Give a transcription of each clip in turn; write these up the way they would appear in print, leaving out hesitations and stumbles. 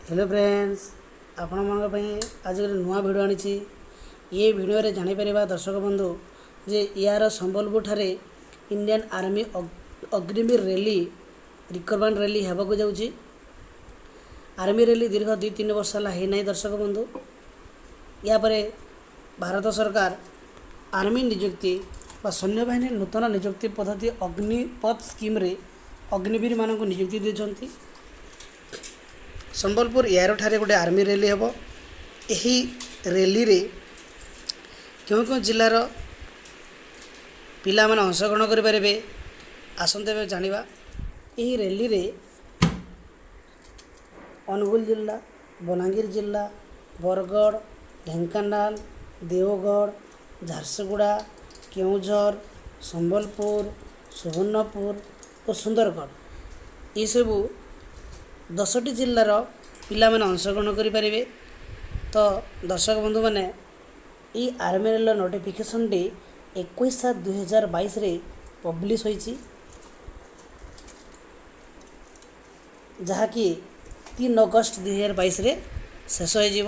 Hello friends, ଆପଣମାନଙ୍କ ପାଇଁ ଆଜି ଗୋଟେ ନୂଆ ଭିଡ଼ିଓ ଆଣିଛି। ଏ ଭିଡ଼ିଓରେ ଜାଣିପାରିବା ଦର୍ଶକ ବନ୍ଧୁ ଯେ ୟାର ସମ୍ବଲପୁରଠାରେ Indian army Agniveer rally, recruitment rally ହେବାକୁ ଯାଉଛି। ଆର୍ମି ରେଲି ଦୀର୍ଘ 2-3 ବର୍ଷ ହେଲା ହେଇନାହିଁ ଦର୍ଶକ ବନ୍ଧୁ। ଏହାପରେ ଭାରତ ସରକାର ଆର୍ମି ନିଯୁକ୍ତି ବା ସୈନ୍ୟବାହିନୀ ନୂତନ ନିଯୁକ୍ତି ପଦ୍ଧତି ଅଗ୍ନିପଥ ସ୍କିମ୍ରେ ଅଗ୍ନିବୀରମାନଙ୍କୁ ନିଯୁକ୍ତି ଦେଇଛନ୍ତି। ସମ୍ବଲପୁର ଏୟାରଠାରେ ଗୋଟେ ଆର୍ମି ରେଲି ହେବ। ଏହି ରେଲିରେ କେଉଁ କେଉଁ ଜିଲ୍ଲାର ପିଲାମାନେ ଅଂଶଗ୍ରହଣ କରିପାରିବେ, ଆସନ୍ତୁ ଏବେ ଜାଣିବା। ଏହି ରେଲିରେ ଅନୁଗୁଳ ଜିଲ୍ଲା, ବଲାଙ୍ଗୀର ଜିଲ୍ଲା, ବରଗଡ଼, ଢେଙ୍କାନାଳ, ଦେଓଗଡ଼, ଝାରସୁଗୁଡ଼ା, କେଉଁଝର, ସମ୍ବଲପୁର, ସୁବର୍ଣ୍ଣପୁର ଓ ସୁନ୍ଦରଗଡ଼, ଏସବୁ 10ଟି ଜିଲ୍ଲାର ପିଲାମାନେ ଅଂଶଗ୍ରହଣ କରିପାରିବେ। ତ ଦର୍ଶକ ବନ୍ଧୁମାନେ, ଏଇ ଆର୍ମି ରେଲର ନୋଟିଫିକେସନ୍ଟି 21/7/2022ରେ ପବ୍ଲିଶ ହୋଇଛି, ଯାହାକି 3 ଅଗଷ୍ଟ 2022ରେ ଶେଷ ହୋଇଯିବ।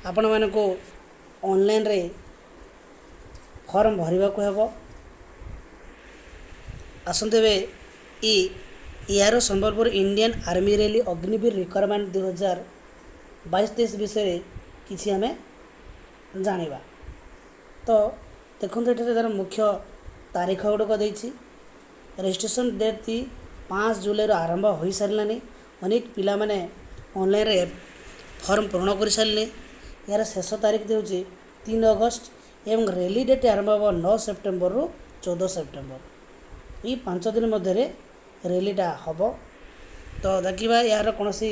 ଆପଣମାନଙ୍କୁ ଅନଲାଇନ୍ରେ ଫର୍ମ ଭରିବାକୁ ହେବ। ଆସନ୍ତୁ ଏବେ ଏହାର Sambalpur Indian army rally Agniveer recruitment 2022-23 ବିଷୟରେ କିଛି ଆମେ ଜାଣିବା। ତ ଦେଖନ୍ତୁ, ଏଠାରେ ତା'ର ମୁଖ୍ୟ ତାରିଖ ଗୁଡ଼ିକ ଦେଇଛି। ରେଜିଷ୍ଟ୍ରେସନ୍ ଡେଟ୍ଟି 5 ଜୁଲାଇରୁ ଆରମ୍ଭ ହୋଇସାରିଲାଣି। ଅନେକ ପିଲାମାନେ ଅନଲାଇନ୍ରେ ଫର୍ମ ପୂରଣ କରିସାରିଲେଣି। ଏହାର ଶେଷ ତାରିଖ ହେଉଛି 3 ଅଗଷ୍ଟ ଏବଂ ରେଲି ଡେଟ୍ ଆରମ୍ଭ ହେବ 9 ସେପ୍ଟେମ୍ବରରୁ 14 ସେପ୍ଟେମ୍ବର। ଏଇ 5 ଦିନ ମଧ୍ୟରେ ରେଲିଟା ହେବ। ତ ଦେଖିବା, ଏହାର କୌଣସି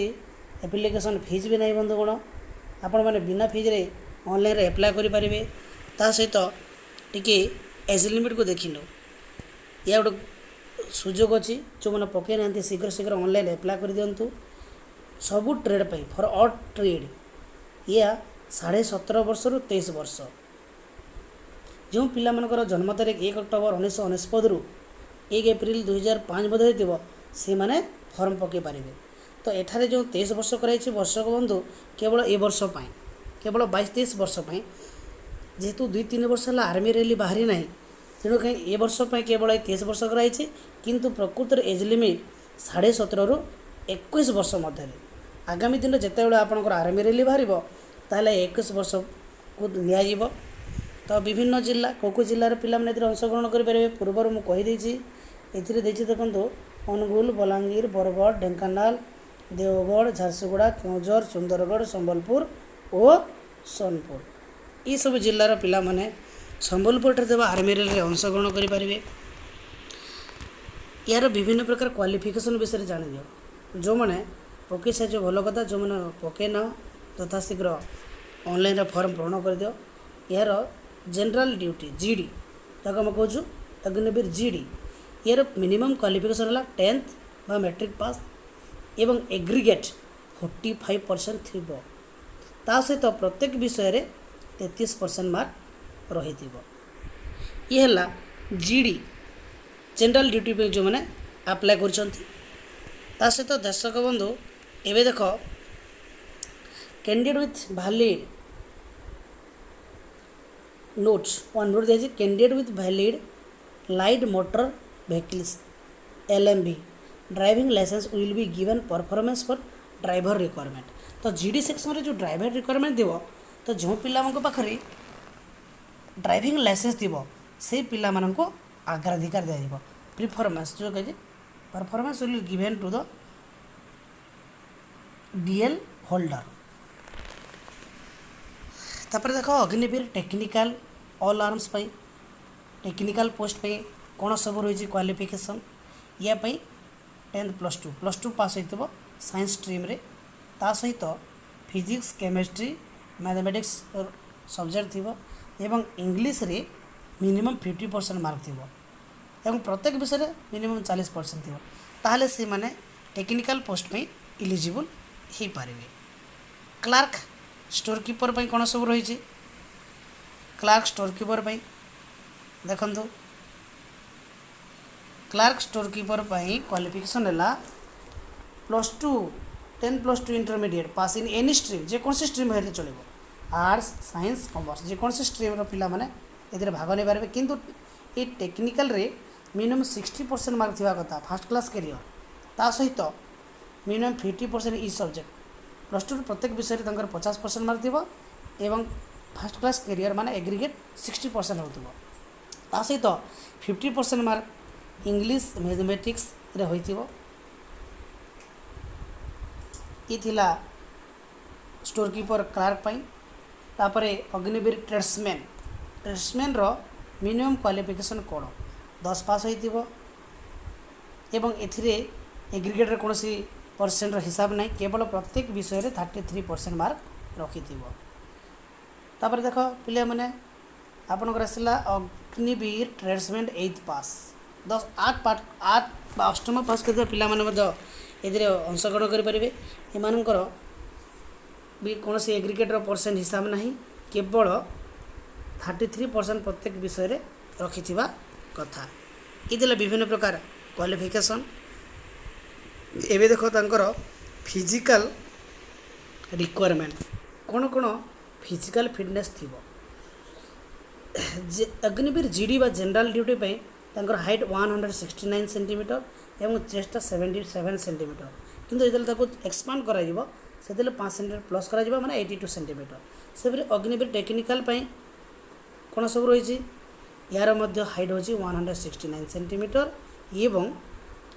ଆପ୍ଲିକେସନ୍ ଫିଜ୍ ବି ନାହିଁ। ବନ୍ଧୁଗଣ, ଆପଣମାନେ ବିନା ଫିଜ୍ରେ ଅନଲାଇନ୍ରେ ଆପ୍ଲାଏ କରିପାରିବେ। ତା ସହିତ ଟିକେ ଏଜ୍ ଲିମିଟ୍କୁ ଦେଖିନେଉ। ଏହା ଗୋଟେ ସୁଯୋଗ ଅଛି, ଯେଉଁମାନେ ପକାଇ ନାହାନ୍ତି, ଶୀଘ୍ର ଶୀଘ୍ର ଅନଲାଇନ୍ ଆପ୍ଲାଏ କରିଦିଅନ୍ତୁ। ସବୁ ଟ୍ରେଡ଼୍ ପାଇଁ, ଫର୍ ଅଲ୍ ଟ୍ରେଡ଼୍, ଏହା 17.5 ବର୍ଷରୁ 23 ବର୍ଷ। ଯେଉଁ ପିଲାମାନଙ୍କର ଜନ୍ମ ତାରିଖ 1 ଅକ୍ଟୋବର 1999ରୁ 1 ଏପ୍ରିଲ 2005 ମଧ୍ୟରେ ଥିବ, ସେମାନେ ଫର୍ମ ପକାଇ ପାରିବେ। ତ ଏଠାରେ ଯେଉଁ 23 ବର୍ଷ କରାଯାଇଛି ଦର୍ଶକ ବନ୍ଧୁ, କେବଳ ଏ ବର୍ଷ ପାଇଁ, କେବଳ 22-23 ବର୍ଷ ପାଇଁ। ଯେହେତୁ 2-3 ବର୍ଷ ହେଲା ଆର୍ମି ରେଲି ବାହାରି ନାହିଁ, ତେଣୁ କାହିଁ ଏ ବର୍ଷ ପାଇଁ କେବଳ ଏ 23 ବର୍ଷ କରାଯାଇଛି। କିନ୍ତୁ ପ୍ରକୃତରେ ଏଜ୍ ଲିମିଟ୍ 17.5ରୁ 21 ବର୍ଷ ମଧ୍ୟରେ। ଆଗାମୀ ଦିନରେ ଯେତେବେଳେ ଆପଣଙ୍କର ଆର୍ମି ରେଲି ବାହାରିବ, ତାହେଲେ 21 ବର୍ଷକୁ ନିଆଯିବ। ତ ବିଭିନ୍ନ ଜିଲ୍ଲା, କେଉଁ କେଉଁ ଜିଲ୍ଲାର ପିଲାମାନେ ଏଥିରେ ଅଂଶଗ୍ରହଣ କରିପାରିବେ, ପୂର୍ବରୁ ମୁଁ କହିଦେଇଛି। ଏଥିରେ ଦେଇଛି ଦେଖନ୍ତୁ, ଅନୁଗୁଳ, ବଲାଙ୍ଗୀର, ବରଗଡ଼, ଢେଙ୍କାନାଳ, ଦେଓଗଡ଼, ଝାରସୁଗୁଡ଼ା, କେଉଁଝର, ସୁନ୍ଦରଗଡ଼, ସମ୍ବଲପୁର ଓ ସୋନପୁର, ଏସବୁ ଜିଲ୍ଲାର ପିଲାମାନେ ସମ୍ବଲପୁରଠାରେ ଥିବା ଆର୍ମି ରେଲିରେ ଅଂଶଗ୍ରହଣ କରିପାରିବେ। ଏହାର ବିଭିନ୍ନ ପ୍ରକାର କ୍ୱାଲିଫିକେସନ୍ ବିଷୟରେ ଜାଣିଦିଅ। ଯେଉଁମାନେ ପକାଇ ସାରିଛ, ଭଲ କଥା। ଯେଉଁମାନେ ପକାଇନ, ଯଥାଶୀଘ୍ର ଅନଲାଇନ୍ରେ ଫର୍ମ ପୂରଣ କରିଦିଅ। ଏହାର ଜେନେରାଲ୍ ଡ୍ୟୁଟି, ଜିଡ଼ି, ଯାହାକୁ ଆମେ କହୁଛୁ ଅଗ୍ନିବୀର ଜିଡ଼ି, ଏହାର ମିନିମମ୍ କ୍ୱାଲିଫିକେସନ୍ ହେଲା 10th ବା ମେଟ୍ରିକ୍ ପାସ୍ ଏବଂ ଏଗ୍ରିଗେଟ୍ 45% ଥିବ। ତା ସହିତ ପ୍ରତ୍ୟେକ ବିଷୟରେ 33% ମାର୍କ ରହିଥିବ। ଇଏ ହେଲା ଜିଡ଼ି, ଜେନେରାଲ୍ ଡ୍ୟୁଟି ପାଇଁ ଯେଉଁମାନେ ଆପ୍ଲାଏ କରୁଛନ୍ତି। ତା ସହିତ ଦର୍ଶକ ବନ୍ଧୁ, ଏବେ ଦେଖ, candidate with valid note one, note ଦିଆଯାଇଛି, candidate with valid light motor vehicles, LMV, driving licence will be given preference for driver requirement। ତ ଜିଡ଼ି ସେକ୍ସନରେ ଯେଉଁ ଡ୍ରାଇଭର ରିକ୍ୱାରମେଣ୍ଟ ଥିବ, ତ ଯେଉଁ ପିଲାମାନଙ୍କ ପାଖରେ ଡ୍ରାଇଭିଂ ଲାଇସେନ୍ସ ଥିବ, ସେଇ ପିଲାମାନଙ୍କୁ ଅଗ୍ରାଧିକାର ଦିଆଯିବ। ପ୍ରିଫରମାନ୍ସ ଯେଉଁ କହିଛି, preference will given to the DL holder। ତାପରେ ଦେଖ, ଅଗ୍ନିବୀର ଟେକ୍ନିକାଲ ଅଲ୍ ଆର୍ମସ୍ ପାଇଁ, ଟେକ୍ନିକାଲ ପୋଷ୍ଟ ପାଇଁ କ'ଣ ସବୁ ରହିଛି କ୍ୱାଲିଫିକେସନ୍? ୟା ପାଇଁ 10th, +2, +2 pass ହୋଇଥିବ ସାଇନ୍ସ ଷ୍ଟ୍ରିମ୍ରେ। ତା ସହିତ ଫିଜିକ୍ସ, କେମିଷ୍ଟ୍ରି, ମ୍ୟାଥମେଟିକ୍ସ ସବଜେକ୍ଟ ଥିବ ଏବଂ ଇଂଲିଶରେ ମିନିମମ୍ 50% ମାର୍କ ଥିବ ଏବଂ ପ୍ରତ୍ୟେକ ବିଷୟରେ ମିନିମମ୍ 40% ଥିବ, ତାହେଲେ ସେମାନେ ଟେକ୍ନିକାଲ ପୋଷ୍ଟ ପାଇଁ ଇଲିଜିବୁଲ୍ ହେଇପାରିବେ। କ୍ଲାର୍କ ଷ୍ଟୋର୍ କିପର ପାଇଁ କ'ଣ ସବୁ ରହିଛି? କ୍ଲାର୍କ ଷ୍ଟୋର୍ କିପର ପାଇଁ ଦେଖନ୍ତୁ, କ୍ଲାର୍କ ଷ୍ଟୋର୍ କିପର ପାଇଁ କ୍ୱାଲିଫିକେସନ୍ ହେଲା +2 10+2 intermediate pass in any stream, ଯେକୌଣସି ଷ୍ଟ୍ରିମ୍ ହେଲେ ଚଳିବ, ଆର୍ଟ୍ସ, ସାଇନ୍ସ, କମର୍ସ, ଯେକୌଣସି ଷ୍ଟ୍ରିମ୍ର ପିଲାମାନେ ଏଥିରେ ଭାଗ ନେଇପାରିବେ। କିନ୍ତୁ ଏଇ ଟେକ୍ନିକାଲରେ ମିନିମମ୍ 60% ମାର୍କ ଥିବା କଥା, ଫାର୍ଷ୍ଟ କ୍ଲାସ୍ କ୍ୟାରିୟର। ତା ସହିତ minimum 50% each subject, plus tour ପ୍ରତ୍ୟେକ ବିଷୟରେ ତାଙ୍କର 50% ମାର୍କ ଥିବ ଏବଂ ଫାର୍ଷ୍ଟ କ୍ଲାସ୍ କ୍ୟାରିୟର ମାନେ ଏଗ୍ରିଗେଟ୍ 60% ହେଉଥିବ। ତା ସହିତ 50% ମାର୍କ ଇଂଲିଶ, ମ୍ୟାଥମେଟିକ୍ସରେ ହୋଇଥିବ। ଏ ଥିଲା ଷ୍ଟୋର କିପର କ୍ଲାର୍କ ପାଇଁ। ତାପରେ ଅଗ୍ନିବୀର ଟ୍ରେଡ୍ସମ୍ୟାନ୍। ଟ୍ରେଡ୍ସମ୍ୟାନ୍ର ମିନିମମ୍ କ୍ୱାଲିଫିକେସନ୍ କ'ଣ? 10 ପାସ୍ ହୋଇଥିବ ଏବଂ ଏଥିରେ ଏଗ୍ରିଗେଟ୍ର କୌଣସି ପରସେଣ୍ଟର ହିସାବ ନାହିଁ, କେବଳ ପ୍ରତ୍ୟେକ ବିଷୟରେ 33% ମାର୍କ ରଖିଥିବ। ତାପରେ ଦେଖ ପିଲାମାନେ, ଆପଣଙ୍କର ଆସିଲା ଅଗ୍ନିବୀର ଟ୍ରେଡ୍ସମ୍ୟାନ୍ ଏଇଥ୍ ପାସ୍। 10, 8 ପାଠ, 8 ବା ଅଷ୍ଟମ ପାସ୍ କରିଥିବା ପିଲାମାନେ ମଧ୍ୟ ଏଥିରେ ଅଂଶଗ୍ରହଣ କରିପାରିବେ। ଏମାନଙ୍କର ବି କୌଣସି ଏଗ୍ରିଗେଟ୍ର ପରସେଣ୍ଟ ହିସାବ ନାହିଁ, କେବଳ 33% ପ୍ରତ୍ୟେକ ବିଷୟରେ ରଖିଥିବା କଥା। ଏ ଥିଲା ବିଭିନ୍ନ ପ୍ରକାର କ୍ୱାଲିଫିକେସନ୍। ଏବେ ଦେଖ ତାଙ୍କର ଫିଜିକାଲ୍ ରିକ୍ୱାରମେଣ୍ଟ, କ'ଣ କ'ଣ ଫିଜିକାଲ୍ ଫିଟନେସ୍ ଥିବ ଯେ। ଅଗ୍ନିବୀର ଜିଡ଼ି ବା ଜେନେରାଲ୍ ଡ୍ୟୁଟି ପାଇଁ ତାଙ୍କର ହାଇଟ୍ 169 ସେଣ୍ଟିମିଟର ଏବଂ ଚେଷ୍ଟଟା 77 ସେଣ୍ଟିମିଟର। କିନ୍ତୁ ଯେତେବେଳେ ତାକୁ ଏକ୍ସପାଣ୍ଡ କରାଯିବ, ସେତେବେଳେ 5 ସେଣ୍ଟିମିଟର ପ୍ଲସ୍ କରାଯିବ, ମାନେ 82 ସେଣ୍ଟିମିଟର। ସେପରି ଅଗ୍ନିବୀର ଟେକ୍ନିକାଲ୍ ପାଇଁ କ'ଣ ସବୁ ରହିଛି? ଏହାର ମଧ୍ୟ ହାଇଟ୍ ହେଉଛି 169 ସେଣ୍ଟିମିଟର ଏବଂ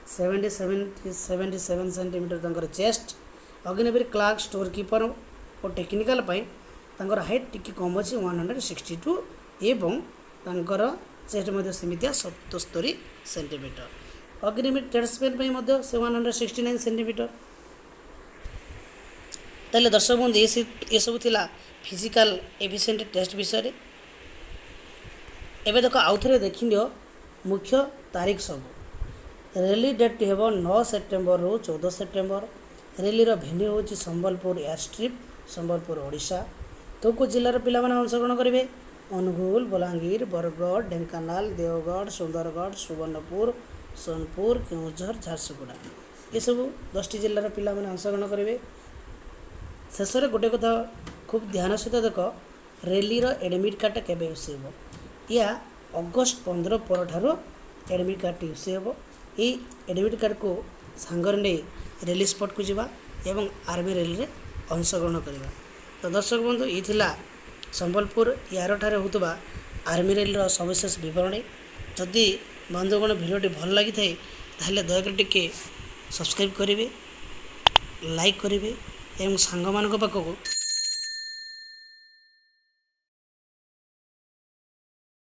77 centimeter ତାଙ୍କର ଚେଷ୍ଟ। ଅଗ୍ନିବୀର କ୍ଲାର୍କ, ଷ୍ଟୋର କିପର ଓ ଟେକ୍ନିକାଲ୍ ପାଇଁ ତାଙ୍କର ହାଇଟ୍ ଟିକେ କମ୍ ଅଛି, 162 ଏବଂ ତାଙ୍କର ଚେଷ୍ଟ ମଧ୍ୟ ସେମିତିଆ 77 ସେଣ୍ଟିମିଟର। ଅଗ୍ନିବୀର ଟ୍ରେଡ୍ସମ୍ୟାନ୍ ପାଇଁ ମଧ୍ୟ ସେ 169 ସେଣ୍ଟିମିଟର। ତାହେଲେ ଦର୍ଶକ ବନ୍ଧୁ, ଏସବୁ ଥିଲା ଫିଜିକାଲ୍ ଏଫିସିଏଣ୍ଟ ଟେଷ୍ଟ ବିଷୟରେ। ଏବେ ଦେଖ, ଆଉଥରେ ଦେଖିନିଅ ମୁଖ୍ୟ ତାରିଖ ସବୁ। ର୍ୟାଲି ଡେଟ୍ଟି ହେବ 9 ସେପ୍ଟେମ୍ବରରୁ 14 ସେପ୍ଟେମ୍ବର। ର୍ୟାଲିର ଭେନ୍ୟୁ ହେଉଛି ସମ୍ବଲପୁର ଏୟାର ଷ୍ଟ୍ରିପ୍, ସମ୍ବଲପୁର, ଓଡ଼ିଶା। କେଉଁ କେଉଁ ଜିଲ୍ଲାର ପିଲାମାନେ ଅଂଶଗ୍ରହଣ କରିବେ? ଅନୁଗୁଳ, ବଲାଙ୍ଗୀର, ବରଗଡ଼, ଢେଙ୍କାନାଳ, ଦେଓଗଡ଼, ସୁନ୍ଦରଗଡ଼, ସୁବର୍ଣ୍ଣପୁର, ସୋନପୁର, କେଉଁଝର, ଝାରସୁଗୁଡ଼ା, ଏସବୁ 10ଟି ଜିଲ୍ଲାର ପିଲାମାନେ ଅଂଶଗ୍ରହଣ କରିବେ। ଶେଷରେ ଗୋଟେ କଥା ଖୁବ୍ ଧ୍ୟାନ ସହିତ ଦେଖ, ର୍ୟାଲିର ଆଡ଼ମିଟ୍ କାର୍ଡ଼ଟା କେବେ ଇସ୍ୟୁ ହେବ? ଏହା ଅଗଷ୍ଟ 15 ପରଠାରୁ ଆଡ଼ମିଟ୍ କାର୍ଡ଼ଟି ଇସ୍ୟୁ ହେବ। ଏଇ ଆଡ଼ମିଟ୍ କାର୍ଡ଼କୁ ସାଙ୍ଗରେ ନେଇ ର୍ୟାଲି ସ୍ପଟ୍କୁ ଯିବା ଏବଂ ଆର୍ମି ର୍ୟାଲିରେ ଅଂଶଗ୍ରହଣ କରିବା। ତ ଦର୍ଶକ ବନ୍ଧୁ, ଏ ଥିଲା ସମ୍ବଲପୁର ଏୟାରଠାରେ ହେଉଥିବା ଆର୍ମି ର୍ୟାଲିର ସବିଶେଷ ବିବରଣୀ। ଯଦି ବନ୍ଧୁଗଣ, ଭିଡ଼ିଓଟି ଭଲ ଲାଗିଥାଏ, ତାହେଲେ ଦୟାକରି ଟିକେ ସବସ୍କ୍ରାଇବ୍ କରିବେ, ଲାଇକ୍ କରିବେ ଏବଂ ସାଙ୍ଗମାନଙ୍କ ପାଖକୁ